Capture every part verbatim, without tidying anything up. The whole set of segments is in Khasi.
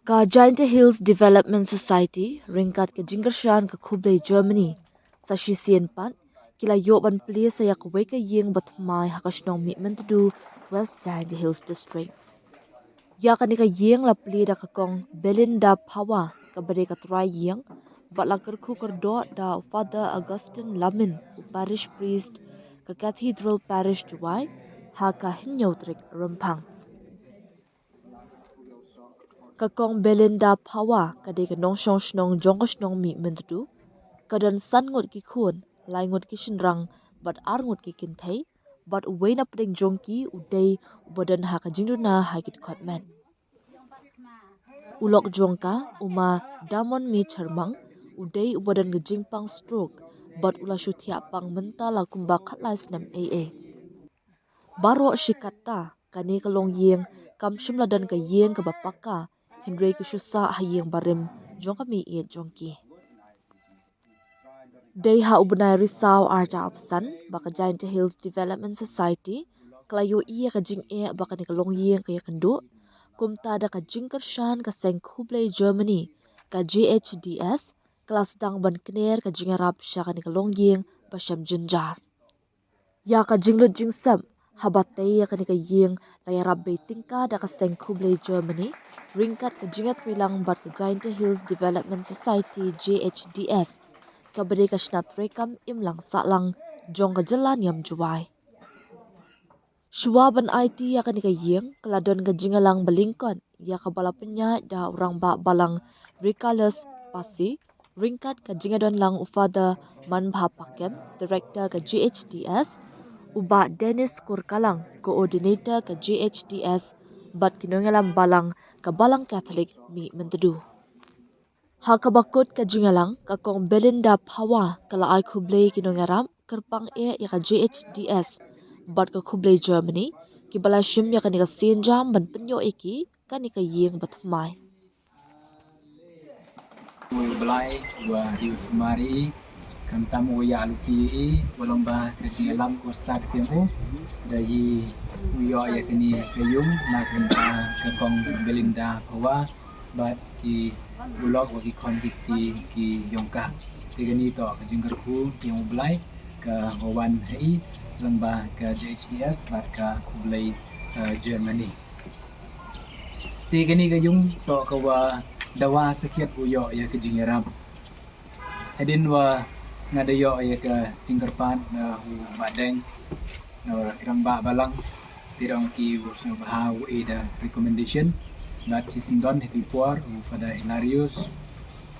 Ka Jaintia Hills Development Society ryngkat ka jingkyrshan ka khublei Germany, sa shisien pat ki la ïoh ban plie sa ïa kawei ka ïing ba thymmai ha ka shnong Mihmyntdu, West Jaintia Hills District. Ïa kane ka ïing la plie da ka Kong Belinda Phawa kaba dei ka trai ïing, bad la kyrkhu kyrdoh da u Father Augustine Lamin, u Parish Priest ka Cathedral Parish Jowai, ha ka hynñiew tarik Rymphang. Ka Kong Belinda Phawa ka dei ka nongshong shnong jong ka shnong Mihmyntdu. Ka don san ngut ki khun, lai ngut ki shynrang bad ar ngut ki kynthei, bad uwei na pdeng jong ki u dei uba don ha ka jingduna ha ki dkhot met. U lok jong ka, u Ma Damon Mi Thermang, u dei uba don ka jingpang stroke bad u la shu thiah pang mynta la kumba khatlai snem ei ei. Baroh shi katta, kane ka longïing kam shym la don ka ïing kaba paka, hynrei ki shu sah ha ïing barim jong ka mei ïeit jong ki. Dei ha u bnai Risaw arhajar arphew san ba ka Jaintia Hills Development Society ka la ïohi ïa ka jingeh ba kane ka longïing ka ïakynduh, kumta da ka jingkyrshan ka seng khublei Germany, ka J H D S, ka la sdang ban kner ka jingïarap sha kane ka longïing ba shem jynjar. Ïa ka jinglut jingsep haba tei ïa kane ka ïing la ïarap bei tyngka da ka seng khublei Germany, ryngkat ka jingïatreilang bad ka Jaintia Hills Development Society, J H D S, kaba dei ka shnat treikam imlang sahlang jong ka jylla niam Jowai. Shuwa ban aiti ïa kane ka ïing, ka la don ka jingïalang ba lyngkot ïa kaba la pynïaid da u rangbah balang Recalus Passy, ryngkat ka jingïadon lang u Father Manbha Pakem, Director ka J H D S, u Bah Dennis Kurkalang, Coordinator ka J H D S, bad ki nongïalam balang ka Balang Katholik Mihmyntdu. Ha kaba kut ka jingïalang, ka Kong Belinda Phawa ka la ai khublei ki nongïarap kyrpang eh ïa ka J H D S bad ka khublei Germany, kiba la shim ïa kane ka sienjam ban pynïoh ïa ki kane ka ïing ba thymmai. Ui Blai wa ïu sumari, khamtam u ïa luti i, wa long ba ka jingïalam ko stad phi u, da i u ïoh ïa kane ka ïung na ka bynta ka Kong Belinda Phawa, bad ki u lok wa ki khon ki kti ki yong ka. Te kane to ka jingkyrkhu ki yong u Blai ka wa wan ha i lyngba ka J H D S bad ka khublei, eh, Germany. Te kane ka ïung to ka wa dawa sakhiat u ïoh ïa ka jingïarap. Hadien wa nga da ïoh ïa ka jingkyrpad na u Bah Deng, na u rangbah balang, te dang ki u sngewbha u e da recommendation. Bad shi syndon ha ki por u Father Hilarius,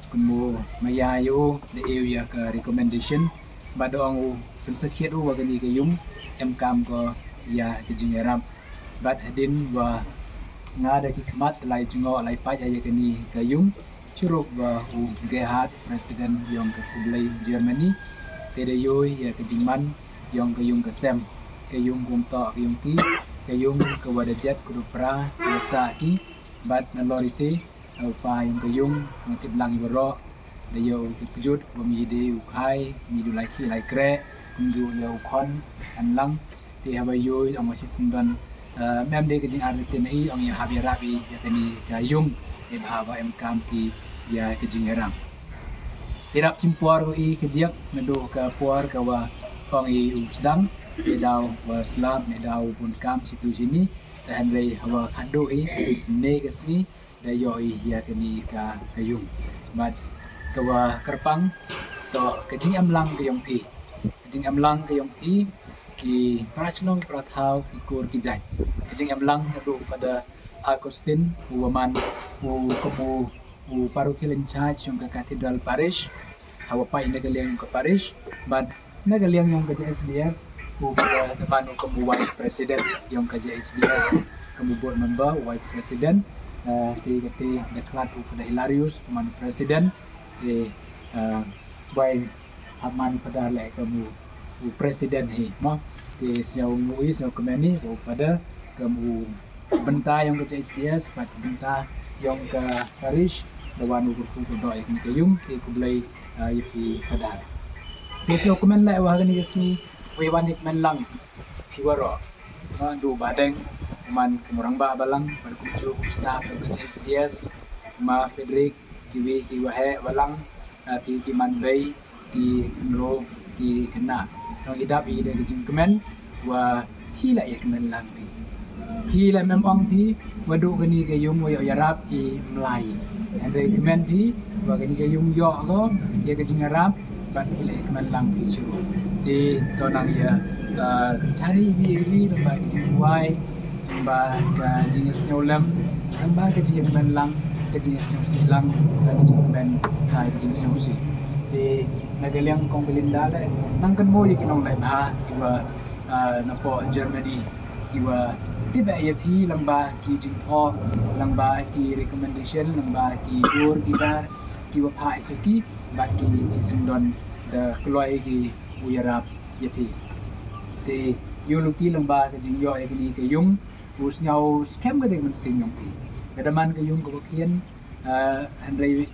kumno maya ïa u da e u ïa ka recommendation. Bad dang u pynsakhiat u wa kane ka ïung em kam ko ïa ka jingïarap. Bad hadien wa nga da ki khmat lai jngoh lai pait ïa kane ka ïung, shurup wa u Gerhard, President yong ka khublei Germany, te da ïoh ïa ka jingman yong ka ïung ka sem, ka ïung kumto ka ïung ki, ka ïung ka wa da jet ka dupra ka wa sah ki. Bad na lorite u pa yong ka ïung, nga tip lang i waroh, da ïoh u kjut, wa mi de u khai, mi du lai ki lai kre, kumjuh ïa u khon, an lang, te haba ïoh ong wa shi syndon, eh, mem de ka jingarnitien i, ong ïa hap ïarap i ïa kane ka ïung, e bha wa em kam ki ïa ka jingïarap. Te rap chim por ko i ka jiak, naduh ka por ka wa ong i u sdang, ne daw wa slap, ne daw bun kam, situ sini, te hynrei haba khadduh i, ne ka sngi, da ïoh i ïa kane ka, ka ïung. Bad ka wa kyrpang, to ka jingemlang ka yong phi. Ka jingemlang ka yong phi, ki para shnong para thaw, ki kur ki jait. Ka jingemlang naduh Father Augustine, u wa man, u kum u, u parochial in charge yong ka Cathedral Parish, ha wa pait na ka liang ka parish, bad na ka liang yong ka J H D S, u Father da man u kum u Vice President yong ka J H D S, kum u board member, u Vice President, eh, te kate da khlad u Father Hilarius, u man u President, te, eh, bai hap man Father leh kum u, u President hi, mo. Te sñiaw ngui, sñiaw kmen i, u Father, kum u bynta yong ka J H D S, bad bynta yong ka parish, da wan u kyrkhu kyrdoh ïa kane ka ïung, te khublei, eh, ïa phi Father. Te sñiaw kmen leh wa ha kane ka sngi, wa wan ïa kmen lang, phi waroh. Naduh u Bah Deng, u man kum u rangbah balang, bad kumjuh u staff yong ka J H D S, Ma Frederick, kiwei ki waheh walang, ah, phi ki manbei, ki khynroo, ki khynnah. Tang i dap i da ka jingkmen wa phi la ïakmen lang phi. Phi la mem ong phi wa duh kani ka ïung wa ïoh ïarap i mlai. Hynrei kmen phi wa kani ka ïung ïoh ko ïa ka jingïarap bad phi la ïakmen lang phi shuh. Te to nang ïa, ah, ka jingshaniah iwei iwei lyngba ka jingduwai, lyngba ka jingïasngewlem, lyngba ka jingïakmen lang, ka jingïasngewsih lang, ka jingkmen, ah, ka jingsngewsih. Te na ka liang Kong Belinda leh nang kynmaw ïa ki nongleh bha kiwa, ah, napoh Germany kiwa tip ïa phi lyngba ki jingphoh, lyngba ki recommendation, lyngba ki dur ki dar kiwa phah ïa ki bad ki shisien don da kloi ki u ïarap ïa phi. Te ïa u lynti lyngba ka jingïoh ïa kani ka ïung u sngew skhem ka dei ka mynsiem jong phi. Ka daman ka ïung kaba khian, ah, hynrei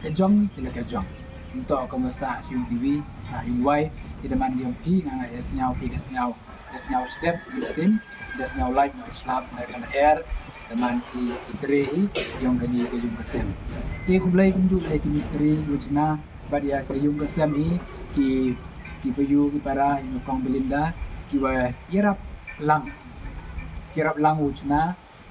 ka jong te la ka jong. Nto ka ma sah sha ïung kiwei, sah ïung wai, te daman ka jong phi nga nga ïa sngew phi da sngew, da sngew sdep mynsiem, da sngew lait na u slap na ka lyer, daman ki ki tre hi jong kani ka ïung ka sem. Te khublei kumjuh ïa ki mistri ki wa chna bad ïa ka ïung ka sem hi ki ki payu ki para ïa Kong Belinda kiwa ïarap lang, ïarap lang u chna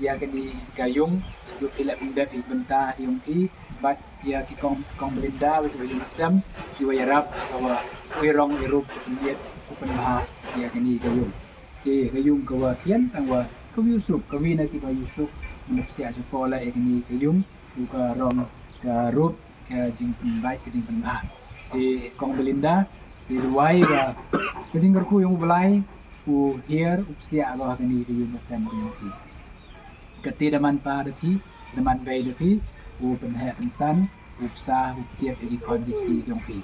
ïa kani ka ïung, ïa phi leh pyndep hi bynta ïa phi bad ïa ki Kong, Kong Belinda wa kiwa ïung ka sem kiwa ïarap kawa u ïarong ïarup u pynïet u pynbha ïa kani ka ïung. Te ka ïung kawa khian tang wa kawa ïusuk, kawi na kiwa ïusuk, mynta psiah shapoh la ïa kani ka ïung u ka rong ka rup ka jingpynbait ka jingpynbha. Te Kong Belinda, te duwai ba ka jingkyrkhu ïong u Blai u hiar u psiah ko ha kani ka ïung ka sem ka ïong phi. Kate daman pa da phi, daman bei da phi, u pynheh pynsan, u psa u ptiap ïa ki khon ki kti ïong phi.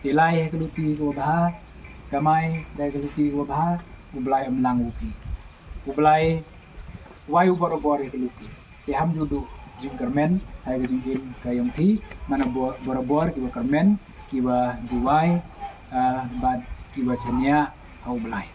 Te lai ha ka luti kawa bha, kamai da ka luti kawa bha, u Blai um lang u phi. U Blai wai u borabor ïa ka luti. Te ham ju duh jingkyrmen ha ka jingim ka ïong phi, mana bor-, borabor kiwa kyrmen, kiwa duwai, ah, bad kiwa shaniah ha u Blai.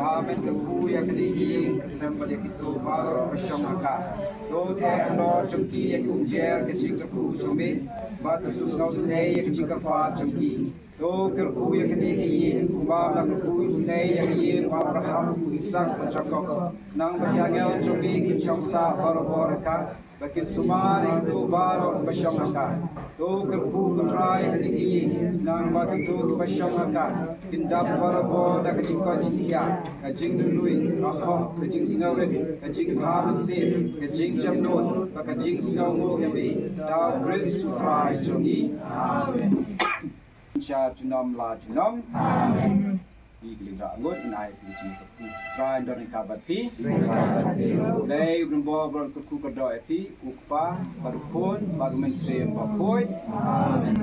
Ba men kyrkhu ïa kane ka ïing ka sem bad ïa kito baroh kiba shong ha ka. To theh halor jong ki ïa ka umjer ka jingkyrkhu jong me bad to sngewsynei ïa ka jingkyrpad jong ki. To kyrkhu ïa kane ka ïing kumba me la kyrkhu isynei ïa ka ïing u Abraham, u Isak bad Jakob. Nang ba ki angel jong me kin shong sah barabor ha ka. Ba kin sumar ïa kito baroh kiba shong ha ka. To kyrkhu ko Trai ïa kane ka ïing, nang ba kito kiba shong ha ka kin dap barabor da ka jingkoit jingkhiah, ka jingduhnoi, ka hok, ka jingsngewrit, ka jingbha mynsiem, ka jingjemnud bad ka jingsngewnguh ïa me. Da u Khrist u Trai jong ngi. Amen. Sha junom la junom. Amen. Phi ki lyngrah ngut, ngi ai phi ka jingkyrkhu. Trai un don ryngkat bad phi. Dei u Blei uba kyrkhu kyrdoh ïa phi, u Kpa bad u Khun bad u Mynsiem Bakhuid. Amen.